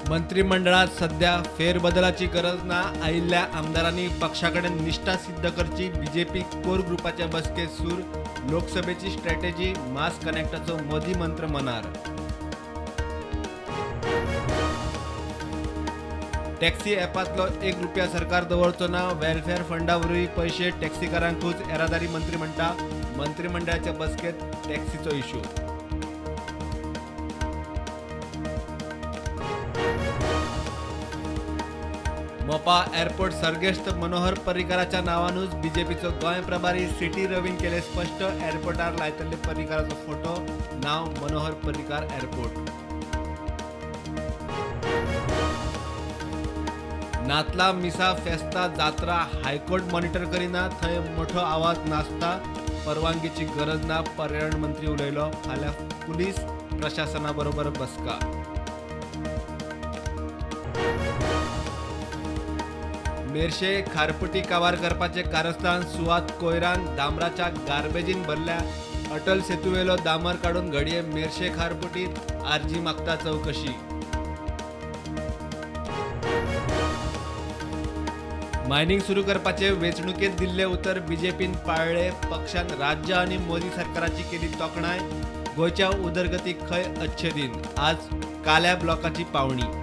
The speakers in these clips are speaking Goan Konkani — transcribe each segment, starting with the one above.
मंत्रिमंडळात सध्या फेरबदलाची गरज ना. आयिल्ल्या आमदारांनी पक्षा कडेन निश्ठा सिद्ध करची. बीजेपी कोर ग्रुपाच्या बसकेत सूर. लोकसभेची स्ट्रॅटेजी मास कनेक्टाचो मोदी मंत्र मनार. टॅक्सी ॲपांतलो एक रुपया सरकार दवरचो ना. वेलफेअर फंडा वरवीं पयशे टॅक्सीकारांकूच, येरादारी मंत्री म्हणटा. मंत्रिमंडळाच्या बसकेत टॅक्सीचो इश्यू. मोपा एअरपोर्ट सर्गेस्त मनोहर पर्रीकाराच्या नांवानूच बीजेपीचो गोंय प्रभारी सिटी रवीन केले स्पश्ट. एअरपोर्टार लायतले पर्रीकाराचो फोटो, नांव मनोहर पर्रीकार एअरपोर्ट. नातला मिसा फेस्ता जात्रा हायकोर्ट मॉनिटर करिना, थंय मोठो आवाज नासता, परवानगीची गरज ना, पर्यावरण मंत्री उलयलो. फाल्यां पुलीस प्रशासना बरोबर बसका. मेरशे खारपुटी काबार करपाचे कारस्थान सुवात कोयरान डांबराच्या गार्बेजीन भरल्या. अटल सेतुवेलो डांबर काडून घडये मेरशे खारपुटीत आरजी मागता चवकशी. मायनिंग सुरू करपाचे वेंचणुकेत दिल्ले उतर बीजेपीन पाळ्ळे. पक्षान राज्य आनी मोदी सरकाराची केली तोखणाय. गोंयच्या उदरगतीक खंय अच्छे दिन. आज काल्या ब्लॉकाची पावणी.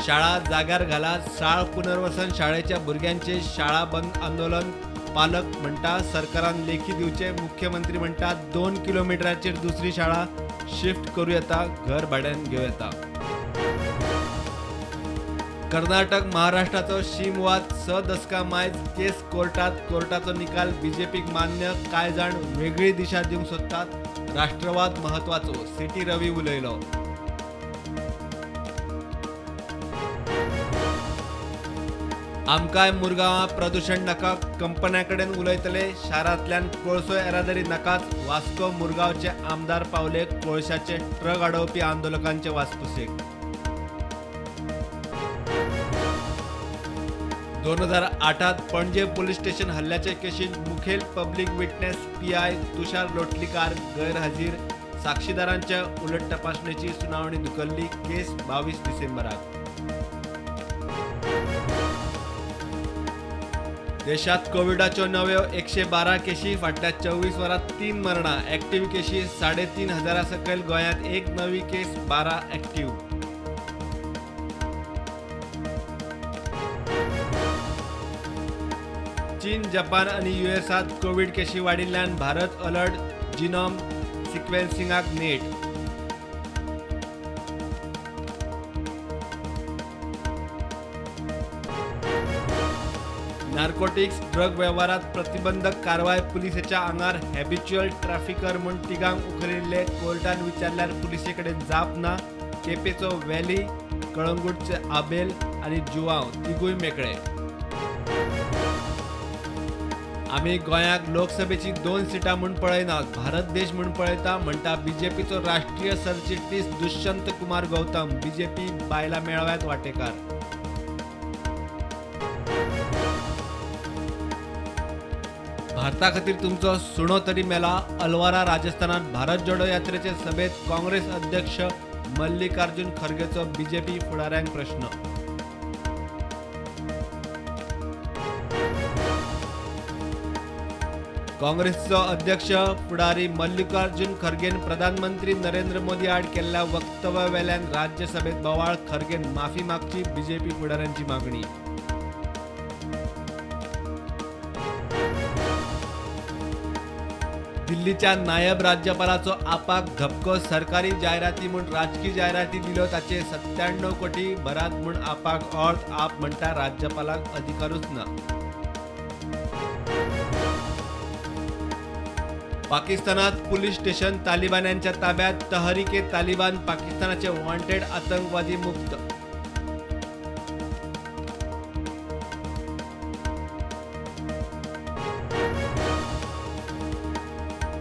शाळा जाग्यार घाला. साळ पुनर्वसन शाळेच्या भुरग्यांचे शाळा बंद आंदोलन. पालक म्हणटा सरकारान लेखी दिवचे. मुख्यमंत्री म्हणटा 2 किलोमिटराचेर दुसरी शाळा शिफ्ट करूं येता, घर भाड्यान घेवं येता. कर्नाटक महाराष्ट्राचो शीमवाद 6 दसकां मायज केस कोर्टात. कोर्टाचो निकाल बीजेपीक मान्य. कांय जाण वेगळी दिशा दिवंक सोदतात. राष्ट्रवाद म्हत्वाचो, सिटी रवी उलयलो. आमकांय मुरगांवां प्रदूशण नाका, कंपन्यां कडेन उलयतले. शारांतल्यान कोळसो येरादारी नाकाच. वास्को मुरगांवचे आमदार पावले कोळशाचे ट्रक आडोवपी आंदोलकांचे वासपुसेक. 2008 पणजे पुलीस स्टेशन हल्ल्याचे केशींत मुखेल public witness PI Tushar Lotlikar गैरहाजीर. साक्षीदारांच्या उलट तपासणेची सुनावणी धुकल्ली. केस 22 डिसेंबराक. देशात कोविडाच्यो नव्यो 112 केशी. फाटल्या 24 वरांत 3 मरणां. ऍक्टिव्ह केशी 3500 सकयल. गोंयांत 1 नवी केस, 12 ऍक्टिव्ह. चीन, जपान आनी युएसांत कोविड केशी वाडिल्ल्यान भारत अलर्ट. जिनोम सिक्वेन्सिंगाक नेट. नार्कोटिक्स ड्रग वेव्हारात प्रतिबंधक कारवाय. पुलिसेच्या आंगार हॅबिच्युअल ट्रॅफिकर म्हूण तिगांक उखलिल्ले. कोर्टान विचारल्यार पुलिसे कडेन जाप ना. केपेचो वॅली, कळंगूटचे आबेल आनी जुआंव तिगूय मेकळे. आमी गोंयाक लोकसभेची 2 सिटां म्हूण पळयनात, भारत देश म्हूण पळयता, म्हणटा बीजेपीचो राष्ट्रीय सरचिटणीस दुष्यंत कुमार गौतम. बीजेपी बायलां मेळाव्यात वांटेकार. भारता खातीर तुमचो सुणो तरी मेला. अलवारा राजस्थानात भारत जोडो यात्रेचे सभेत काँग्रेस अध्यक्ष मल्लिकार्जुन खरगेचो बीजेपी फुडाऱ्यांक प्रश्न. काँग्रेसचो अध्यक्ष फुडारी मल्लिकार्जुन खरगेन प्रधानमंत्री नरेंद्र मोदी आड केल्ल्या वक्तव्यावेल्यान राज्यसभेत बोवाळ. खरगेन माफी मागची, बीजेपी फुडाऱ्यांची मागणी. दिल्लीच्या नायब राज्यपालाचो आपाक धपको. सरकारी जायराती म्हूण राजकी जायराती दिल्यो, ताचे 97 कोटी भरात म्हूण आपाक अर्थ. आप म्हणटा राज्यपालाक अधिकारूच ना. पाकिस्तानात पुलीस स्टेशन तालिबान्यांच्या ताब्यात. तहरीके तालिबान पाकिस्तानाचे वॉन्टेड आतंकवादी मुक्त.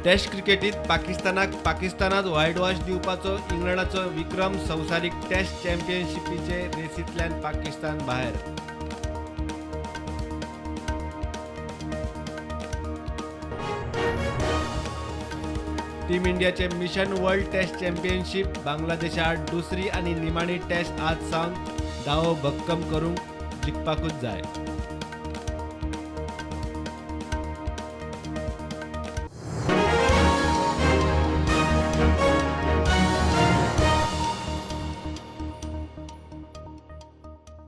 टेस्ट क्रिकेटीत पाकिस्तानाक पाकिस्तानात व्हायटवॉश दिवपाचो इंग्लंडाचो विक्रम. संवसारीक टेस्ट चॅम्पियनशिपीचे रेसींतल्यान पाकिस्तान भायर. टीम इंडियाचे मिशन वर्ल्ड टेस्ट चॅम्पियनशीप बांगलादेशा आड दुसरी आनी निमाणी टेस्ट आज सावन दावो भक्कम करूंक जिखपाकूच जाय.